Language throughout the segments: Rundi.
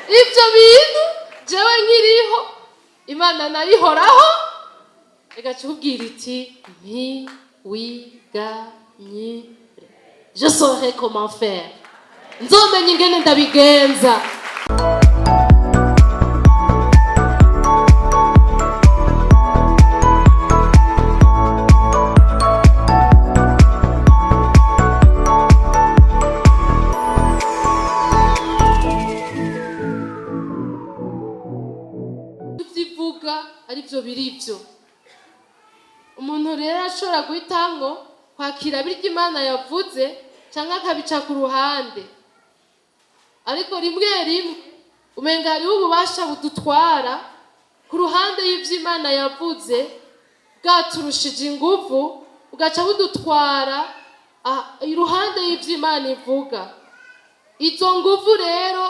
Ibyo bintu jewe nkiriho, Imana nayihoraho, igaca ikubwira iti: "Ntiwiganyire, je saurai comment faire, nzomenya ingene ndabigenza." Ibyo aribyo biri byo. Umuntu rero ashobora guhitamwo kwakira birya Imana yavuze cyangwa akabica ku ruhande. Ariko rimwe rimwe umenga hariho ububasha budutwara ku ruhande y'ibyo Imana yavuze, bwaturushije ingufu, bugaca budutwara iruhande y'ibyo Imana ivuga. Izo nguvu rero,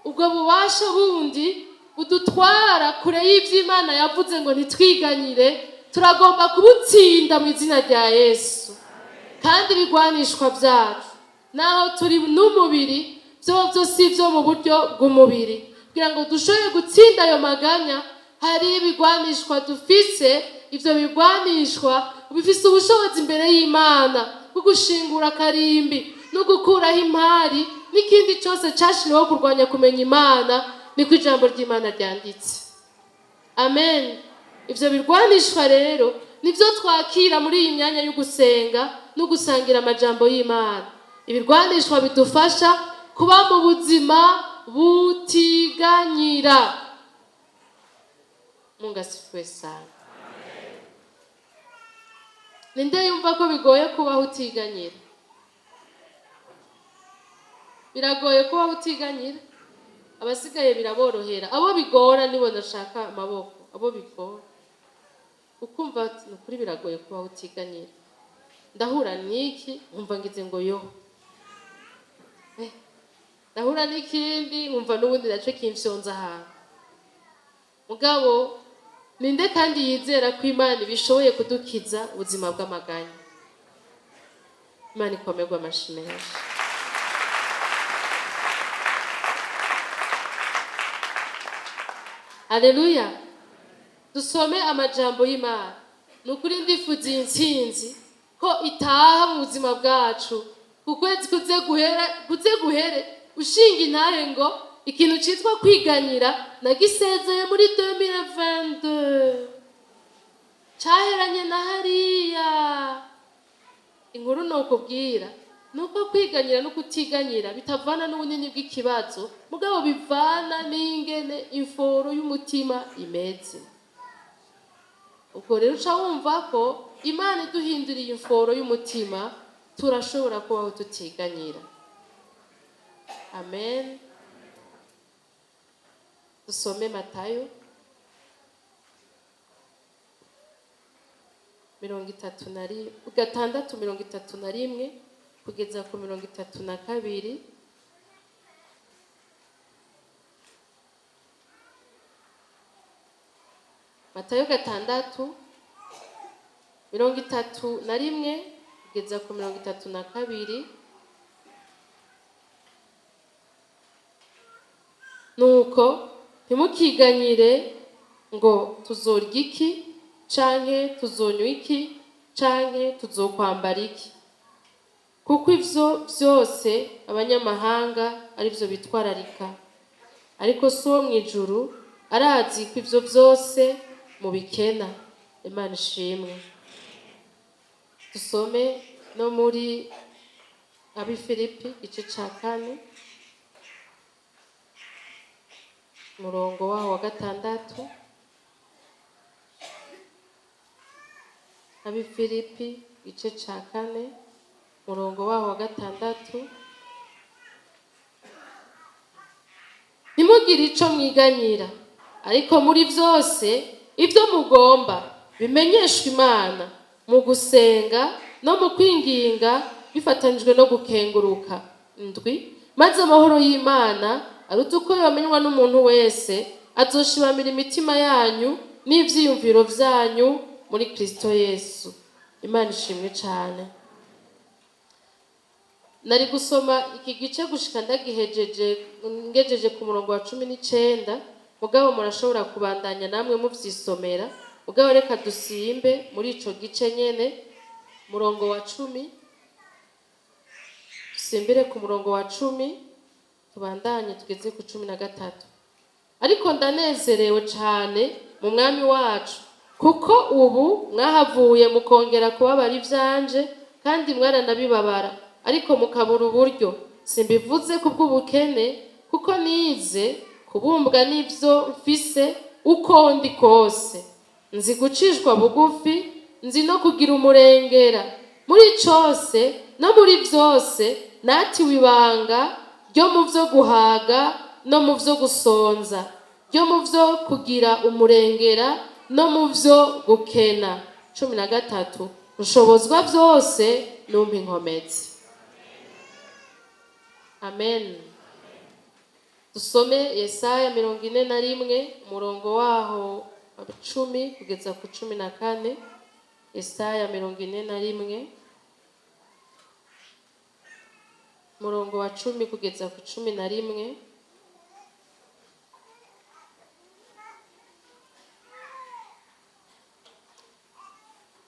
ubwo bubasha bundi budutwara kure y'ibyo Imana yavuze ngo ntitwiganyire, turagomba kubutsinda mu izina rya Yesu. Kandi ibigwanishwa byacu, naho turi n'umubiri, byo si ibyo mu buryo bw'umubiri. Kugira ngo dushobore gutsinda ayo maganya, hari ibigwanishwa dufise. Ibyo bigwanishwa bifise ubushobozi imbere y'Imana bwo gushingura akarimbi no gukuraho impari n'ikindi cyose cyashyiriweho kurwanya kumenya Imana. Niko ijambo ry'Imana ryanditse. Amen. Ibyo birwanishwa rero nibyo twakira muri iyi myanya yo gusenga no gusangira amajambo y'Imana. Ibirwanishwa bidufasha kuba mu buzima butiganyira. Mungu asifiwe sana. Ninde yumva ko bigoye kubaho utiganyira? Biragoye kubaho utiganyira. Abasigaye biraborohera. Abo bigora nibo ndashaka amaboko. Abo bigora, ukumva ati: "Ni ukuri biragoye kubaho utiganyira. Ndahura n'iki nkumva ngize ngo yo, ndahura n'ikindi nkumva n'ubundi nacyo kimfyonza ahantu." Mugabo ninde kandi yizera ko Imana ibishoboye kudukiza ubuzima bw'amaganya? Imana ikomerwa amashi menshi. Haleluya! Dusome amajambo y'Imana. Ni ukuri ndifuza iyi ntsinzi ko itaha mu buzima bwacu ku kwezi kuze guhera, kuze guhere ushinga intahe ngo ikintu cyitwa kwiganyira nagisezeye muri 2022, cyaheranye na hariya. Inkuru ni ukubwira ni uko kwiganyira no kutiganyira bitavana n'ubunini bw'ikibazo, mugabo bivana n'ingene imforo y'umutima imeze. Ubwo rero uca wumva ko Imana iduhinduriye imforo y'umutima, turashobora kubaho tutiganyira. Amen. Dusome Matayo 36, 31 kugeza ku 32. Matayo 6, 31 kugeza ku 32. Nuko ntimukiganyire ngo: "Tuzorya iki?" canke "Tuzonywa iki?" canke "Tuzokwambara iki?" Kuko ivyo vyose abanyamahanga ari byo bitwararika, ariko si wo mu ijuru arazi ko ivyo vyose mubikena. Imana ishimwe. Dusome no muri Abifilipi, igice ca 4, umurongo waho wa 6. Abifilipi, igice ca 4, umurongo waho wa 6: "Ntimugire ico mwiganyira, ariko muri byose ibyo mugomba bimenyeshwa Imana mu gusenga no mu kwinginga bifatanijwe no gukenguruka." 7: "Maze amahoro y'Imana aruta uko yomenywa n'umuntu wese azoshibamira imitima yanyu n'ivyiyumviro vyanyu muri Kristo Yesu." Imana ishimwe cane. Nari gusoma iki gice gushika ndagihejeje, ngejeje ku murongo wa 19, mugabo murashobora kubandanya namwe muvyisomera. Mugabo reka dusimbe muri ico gice nyene, murongo wa 10, dusimbire ku murongo wa 10, tubandanye tugeze ku 13. Ariko ndanezerewe cane mu Mwami wacu, kuko ubu mwahavuye mukongera kubabara ivyanje, kandi mwaranabibabara, ariko mukabura uburyo. Simbivuze kubw'ubukene, kuko nize kubumbwa n'ivyo mfise uko ndi kose. Nzi gucishwa bugufi, nzi no kugira umurengera. Muri cose no muri vyose natiwe ibanga ryo mu vyo guhaga no mu vyo gusonza, ryo mu vyo kugira umurengera no mu vyo gukena. 13, nshobozwa vyose n'umpa inkomezi. Amen. Dusome Yesaya 41, umurongo waho wa 10 kugeza ku 14. Yesaya 41, umurongo wa 10 kugeza ku 11.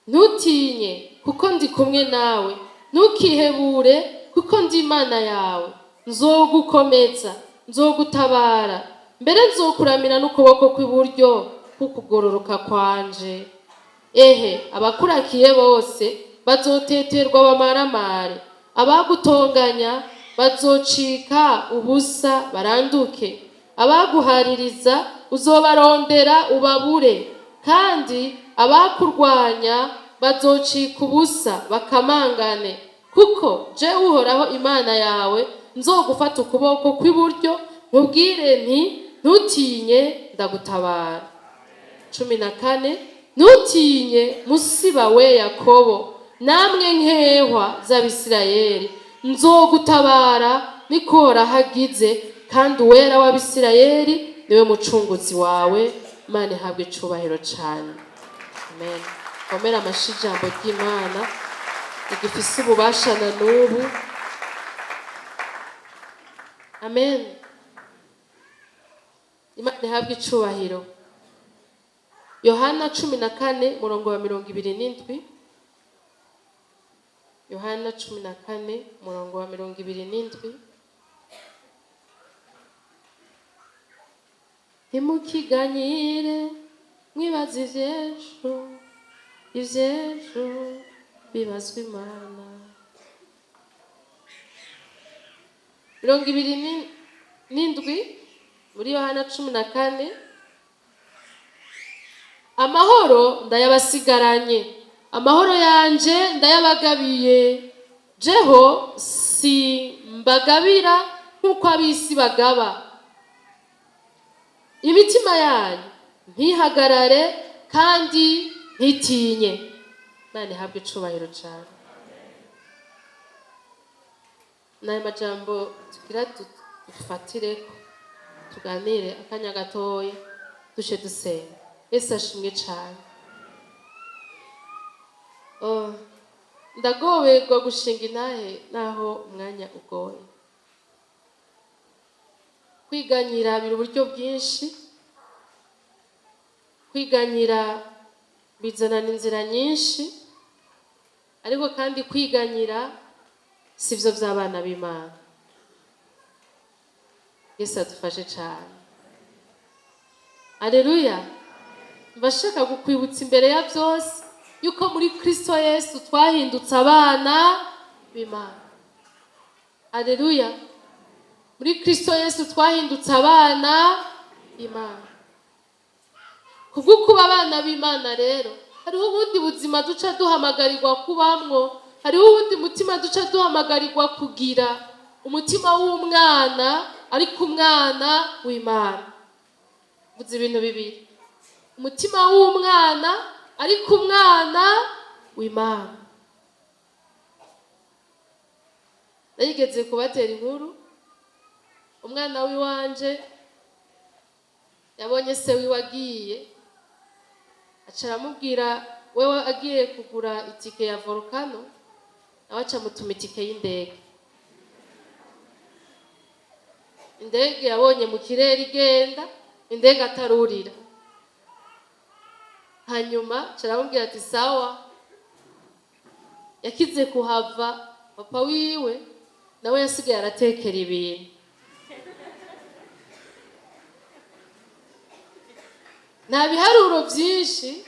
Ntutinye, kuko ndi kumwe nawe, ntukihebure, kuko ndi Imana yawe. Nzogukomeza, nzogutabara, mbere nzokuramira n'ukuboko kw'iburyo k'ukugororoka kwanje. Ehe, abakurakiye bose bazoteterwa bamaramare, abagutonganya bazocika ubusa baranduke, abaguhaririza uzobarondera ubabure, kandi abakurwanya bazocika ubusa bakamangane. Kuko je Uhoraho Imana yawe nzogufata ukuboko kw'iburyo, nkubwire nti: ntutinye, ndagutabara. 14, ntutinye, musiba we Yakobo, namwe nkehwa z'Abisirayeli, nzogutabara, niko Uhoraho agize, kandi Uwera w'Abisirayeli niwe mucunguzi wawe. Imana ihabwe icubahiro cane. Amen. Komera amashi ijambo ry'Imana rigifise ububasha na n'ubu. Amen. Imana ihabwe icubahiro. Yohana 14, murongo wa 27. Yohana 14, murongo wa 27. Ntimukiganyire mwibaze ivy'ejo, ivy'ejo bibazwa Imana. 27 muri Yohana 14. Amahoro ndayabasigaranye, amahoro yanje ndayabagabiye, jeho simbagabira nk'uko ab'isi bagaba. Imitima yanyu ntihagarare kandi ntitinye. Imana ihabwe icubahiro cane. N'ayo majambo tugira dufatireko, tuganire akanya gatoya, duce dusenga. Yesu ashimwe cane. Oh, ndagoberwa gushinga intahe naho umwanya ugoye. Kwiganyira biri uburyo bwinshi, kwiganyira bizanana inzira nyinshi, ariko kandi kwiganyira sivyo vy'abana b'Imana. Yesu adufashe cane. Aleluya. Mbashaka kukwibutsa imbere ya vyose yuko muri Kristo Yesu twahindutse abana b'Imana. Aleluya. Muri Kristo Yesu twahindutse abana b'Imana. Kubwo kuba abana b'Imana rero, hariho ubundi buzima duca duhamagarirwa kubamwo, hariho uwundi mutima duca duhamagarirwa kugira, umutima w'umwana, ariko umwana w'Imana. Mvuze ibintu bibiri: umutima w'umwana, ariko umwana w'Imana. Narigeze kubatera inkuru, umwana w'iwanje yabonye se wiwe agiye, aca aramubwira wewe agiye kugura itike ya volcano, nawe aca amutuma itike y'indege. Indege yabonye mu kirere igenda, indege atarurira. Hanyuma aramubwira ati: "Sawa." Yakize kuhava, papa wiwe nawe yasigaye aratekera ibintu. Nta biharuro byinshi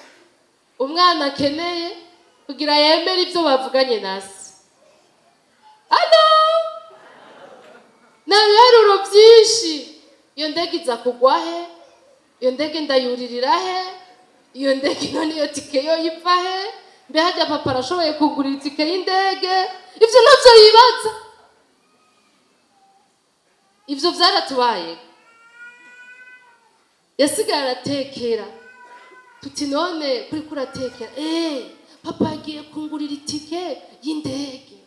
umwana akeneye kugira yemere ibyo bavuganye na se. Alo, nta biharuro byinshi. Iyo ndege iza kugwa he? Iyo ndege ndayuririra he? Iyo ndege none iyo tike yo ipfa he? Mbe hajya papa arashoboye kugura itike y'indege? Ibyo ntabyo yibaza. Ibyo byaratubaye. Yasigaye aratekera. Tuti: "None kuri kuratekera?" "Eh, papa yagiye kungurira itike y'indege."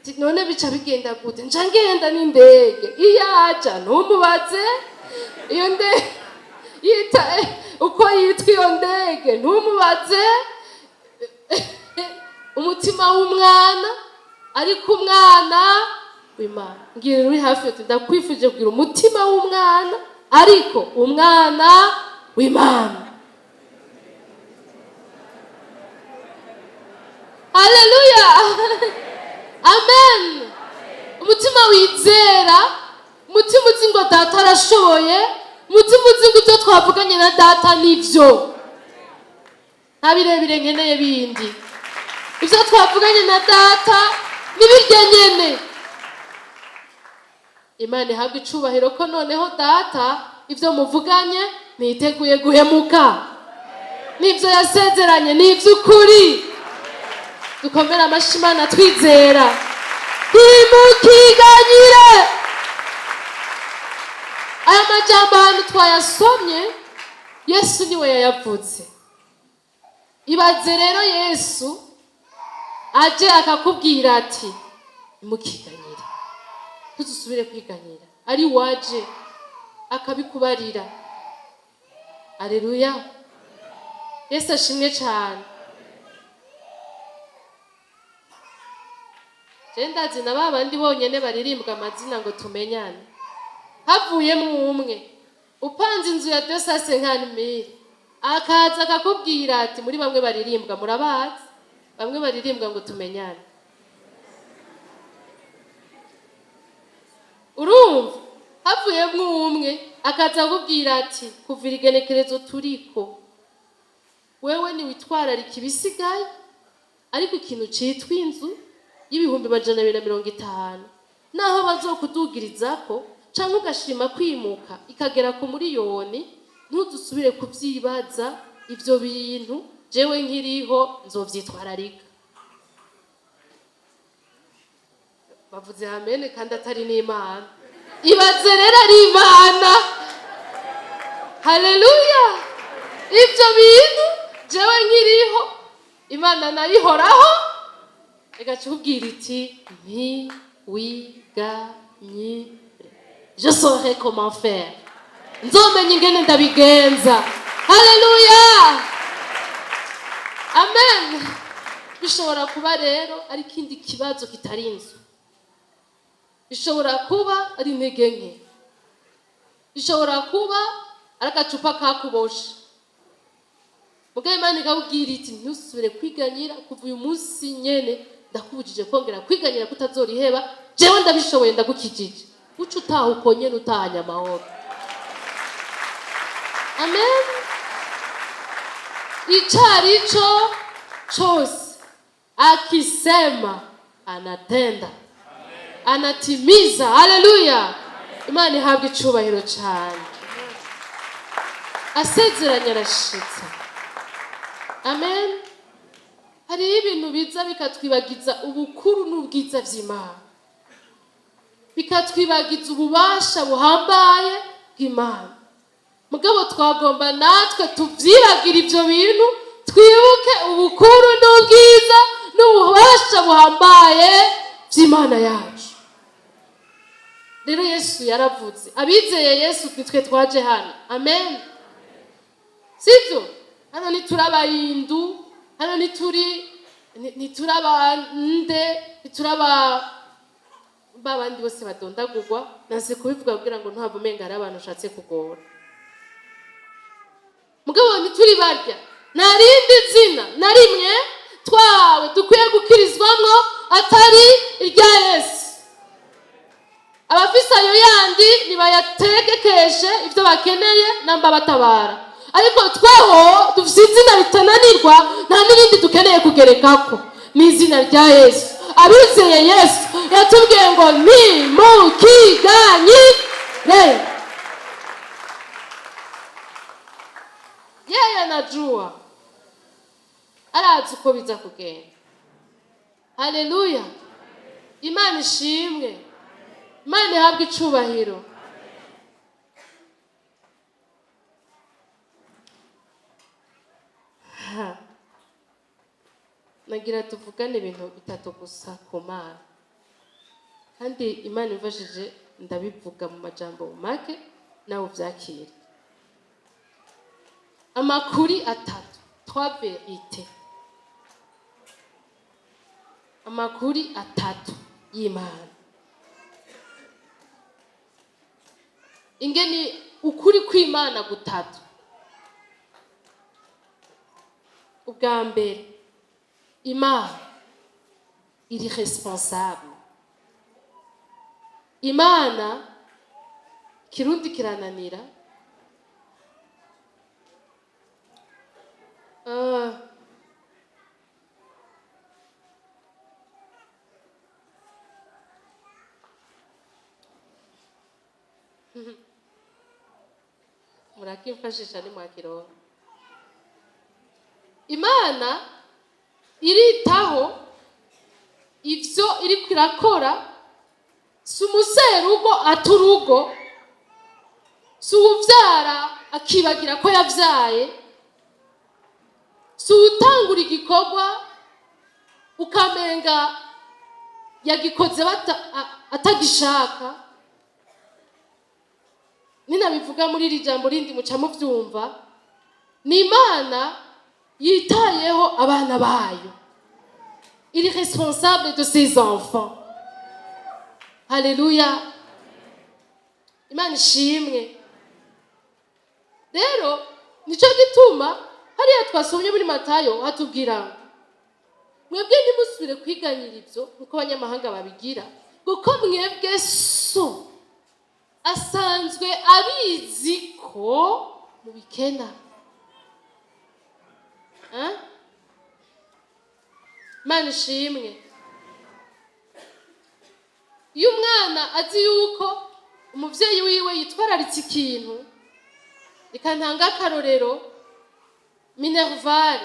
Ati: "None bica bigenda gute?" "Nca ngenda n'indege iyo aja, ntumubaze iyo ndege yita uko yitwa, iyo ndege ntumubaze." Umutima w'umwana, ariko umwana w'Imana. Ngira uri hafi uti: "Ndakwifuje kugira umutima w'umwana, ariko umwana w'Imana." Haleluya, amen. Umutima wizera, umutima uzi ngo data arashoboye, umutima uzi ngo ibyo twavuganye na data nibyo, nta birebire nkeneye bindi, ibyo twavuganye na data nibirya nyene. Imana ihabwa icubahiro ko noneho data ibyo muvuganye ntiteguye guhemuka, n'ibyo yasezeranye ni iby'ukuri. Dukomere amashyi Imana twizera. Ntimukiganyire. Aya majambo ahantu twayasomye, Yesu niwe yayavuze. Ibaze rero Yesu aje akakubwira ati: "Ntimukiganyire, ntuzusubire kwiganyira." Ari waje akabikubarira. Aleluya, Yesu ashimwe cyane. Je ndazi na ba bandi bonyene baririmbwa amazina ngo tumenyane, havuyemo umwe upanze inzu ya 250 000, akaza akakubwira ati: "Muri bamwe baririmbwa, murabazi bamwe baririmbwa ngo tumenyane." Urumva havuyemo umwe akaza akubwira ati: "Kuva igenekerezo turiko, wewe ntiwitwararika ibisigaye, ariko ikintu citwa inzu y'ibihumbi 250, naho bazokudugirizako canke ugashima kwimuka ikagera ku miliyoni, ntuzusubire kuvyibaza ivyo bintu, jewe nkiriho nzovyitwararika." Bavuze amene kandi atari n'Imana. Ibaze rero ari Imana. Haleluya! Ibyo bintu jewe nkiriho, Imana nayihoraho, igaca ikubwira iti: "Ntiwiganyire, je saurai comment faire, nzomenya ingene ndabigenza." Haleluya, amen. Bishobora kuba rero ari ikindi kibazo kitari inzu, bishobora kuba ari intege nke, bishobora kuba ari agacupa kakuboshe. Mugabo Imana ikabwira iti: "Ntusubire kwiganyira, kuva uyu munsi nyene ndakubujije kongera kwiganyira kutazoriheba, jewe ndabishoboye, ndagukijije." Uca utaha uko nyene, utahanye amahoro. Amen. Icarico chose akisema, anatenda, anatimiza. Haleluya, Imana ihabwa icubahiro cyane. Asezeranye arashitsa. Amen. Hariho ibintu biza bikatwibagiza ubukuru n'ubwiza by'Imana, bikatwibagiza ububasha buhambaye bw'Imana. Mugabo twagomba natwe tuvyibagira ibyo bintu, twibuke ubukuru n'ubwiza n'ububasha buhambaye by'Imana yacu. Rero Yesu yaravuze. Abizeye Yesu nitwe twaje hano. Amen. Sibyo? Hano ntituri abayindu, hano ntituri, ntituri abande, ntituri aba Ba bandi bose badondagurwa, nanse kubivuga kugira ngo ntuhave umenga hari abantu ushatse kugora. Mugabo ntituri barya, nta rindi zina na rimwe twawe dukwiye gukirizwamwo atari irya Yesu. Abafise ayo yandi nibayategekeshe ibyo bakeneye namba batabara, ariko tweho dufise izina ritananirwa, nta n'irindi dukeneye kugerekako, ni izina rya Yesu. Abizeye Yesu yatubwiye ngo ntimukiganyire. Yeye anajua, arazi uko biza kugenda. Haleluya, Imana ishimwe, Imana ihabwe icubahiro. Nagira tuvugane ibintu bitatu gusa ku Mana, kandi Imana imfashije ndabivuga mu majambo make nawe uvyakire. Amakuri atatu, trois vérités, amakuri atatu y'Imana. Ingeni ukuri kw'Imana gutatu. Ubwa mbere, Imana iri responsable. Imana kirundi kirananira. Murakimfashisha nimwakironka. Imana iritaho ivyo iriko irakora. Si umuserugo ata urugo, si uwuvyara akibagira ko yavyaye, si uwutangura igikorwa ukamenga yagikoze atagishaka. Ninabivuga muri iri jambo rindi muca muvyumva. Ni Imana yitayeho abana bayo, iri responsable de ses enfants. Haleluya, Imana ishimwe. Rero nico gituma hariya twasomye muri Matayo hatubwira ngo mwebwe ntimusubire kwiganyira ivyo nkuko abanyamahanga babigira, kuko mwebwe so asanzwe abizi ko mubikena. Imana ishimwe. Iyo umwana azi yuko umuvyeyi wiwe yitwararitse ikintu, reka ntange akarorero, minerval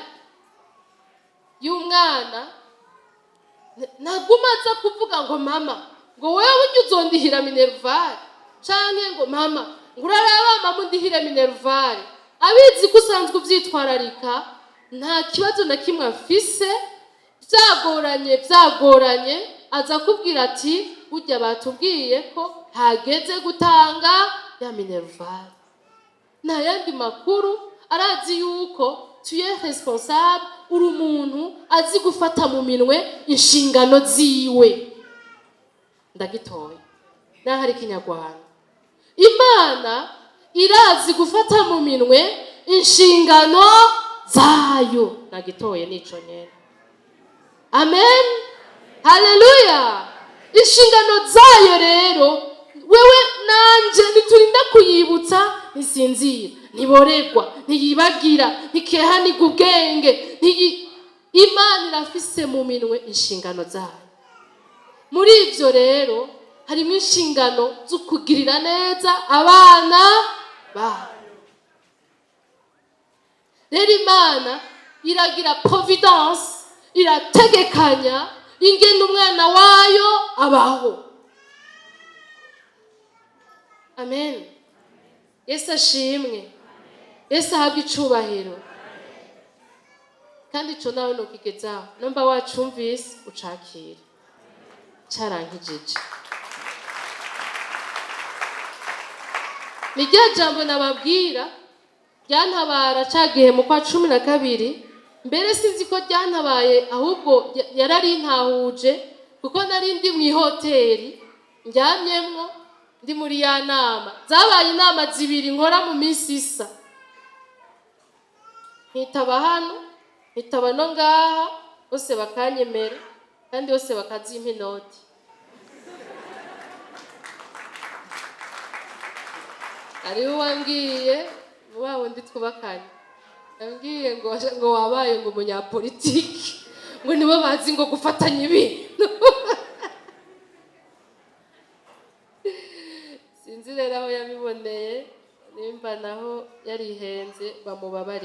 y'umwana ntaguma aza kuvuga ngo mama ngo wewe ujye uzondihira minerval, canke ngo mama ngo uraraba mama undihire minerval. Abizi ko usanzwe uvyitwararika, nta kibazo na kimwe afise, vyagoranye vyagoranye aza kubwira ati burya batubwiye ko hageze gutanga ya minerval. Nta yandi makuru, arazi yuko tu es responsable, uri umuntu azi gufata mu minwe inshingano ziwe. Ndagitoye naho ari ikinyarwanda. Imana irazi gufata mu minwe inshingano zayo. Nagitoye nico nyene. Amen, haleluya. Inshingano zayo rero wewe nanje ntiturinda kuyibutsa, ntisinzira, ntiboregwa, ntiyibagira, ntikehanirwa ubwenge, Imana irafise mu minwe inshingano zayo. Muri ivyo rero harimo inshingano zo kugirira neza abana bayo. Rero Imana iragira providence, irategekanya ingene umwana wayo abaho. Amen. Yesu ashimwe, Yesu ahabwe icubahiro. Kandi ico nawe nukigezaho, namba wacumvise ucakire, carankijije. Ni rya jambo nababwira ryantabara ca gihe mu kwa 12. Mbere sinzi ko ryantabaye, ahubwo yararintahuje, kuko nari ndi mw'ihoteli. Ndyamyemwo ndi muri ya nama. Zabaye inama zibiri nkora mu minsi isa, nkitaba hano, nkitaba no ngaha, bose bakanyemera kandi bose bakazimpa inoti. Hariho uwambwiye, wa wundi twubakanye, yambwiye ngo wabaye ngo umunyapolitiki, ngo nibo bazi ngo gufatanya ibintu. Sinzi rero aho yabiboneye, nimba naho yarihenze bamubabarire.